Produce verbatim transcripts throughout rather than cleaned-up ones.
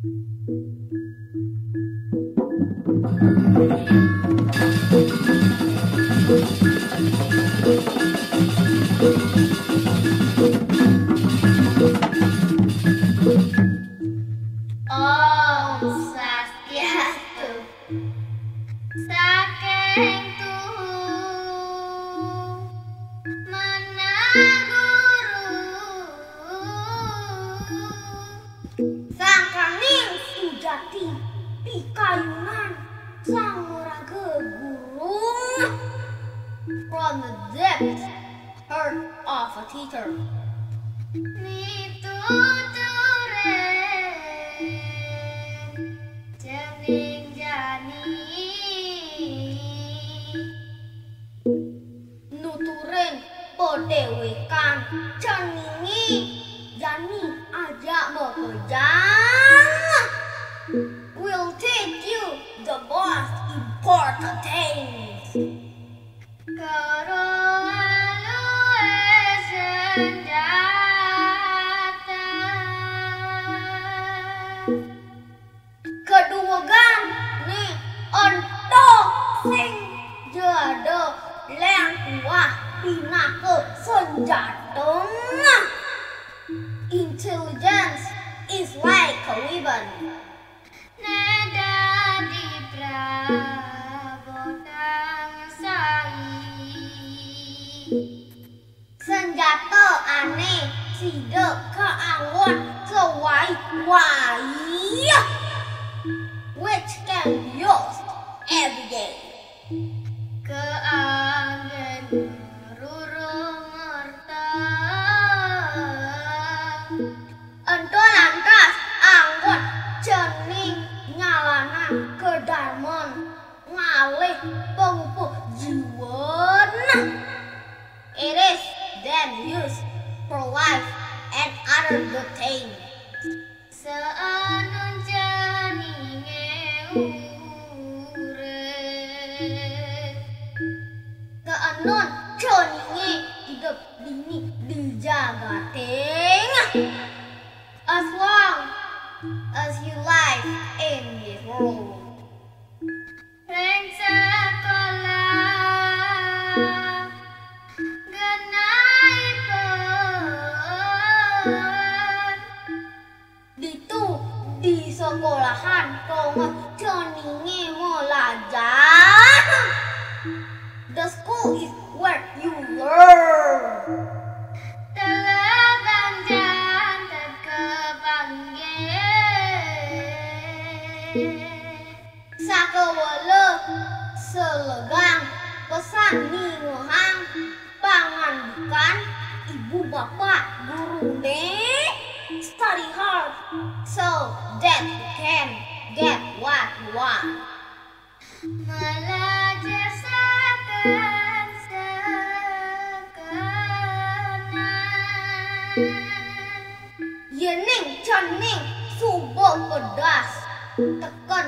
Om Swastiastu. Saking tuhu menaguru. Sangkaning sujati pikayunan sang maraga guru. From the depths heart of a teacher. Mituturin cening jani. Nuturin padéwékan ceningé jani aja makejang. Will teach you the most important things. Karo alué senjata. Kaduwegan né ento sing ja ada léng wah pinaka senjata. Intelligence is like a weapon. Né dadi prabodhang sai. Senjata ané sida kaanggon sawai-wai, which can be used every day. Kaanggén ngrurung ngrta. Ento lantas anggon cening nyalanan kadarman ngalih pangupa jiwana. It is then used for life and other good things. Saenun ceningé urip. Saenun ceningé idup dini di jagaté. As long as you live in this world. Ring sekolah genahipun. Ditu di sekolahan tongos ceningé malajah. The school is where you learn. Telah banjan teka panggih. Sakawala selegang pesan ningehang pangandikan ibu bapa guruné. Study hard so that you can get what you want. Malajah saken-sakenan. Yéning cening suba pedas teken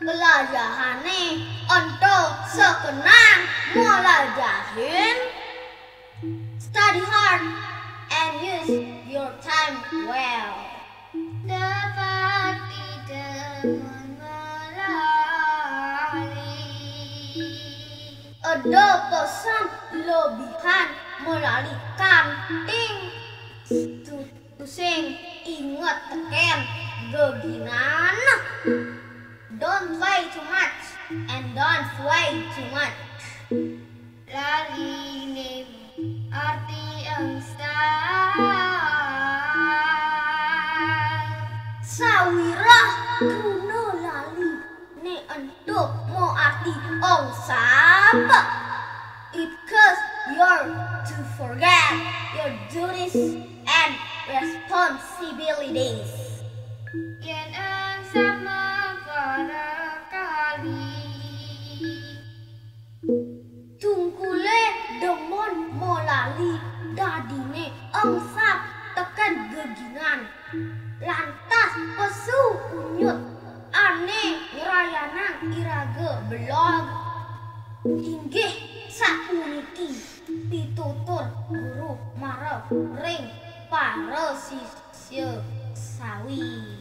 pelajahané, ento sekenan malajahin. Study hard and use your time well. Dapat ida malali. Eda pesan lebihan malali kanti tu-, tusing inget tekén geginan. Don't play too much and don't sway too much. Laliné arti angsal. Sawirah kruna laliné ento maarti angsap. It causes you to forget your duties and responsibilities. Yén angsap mapara kali. Tungkulé demen malali dadiné angsap tekén geginan. Lantas pesu unyut ané ngrayanang iraga belog. Inggih sapuniki pitutur guru marep ring para sisya sawi.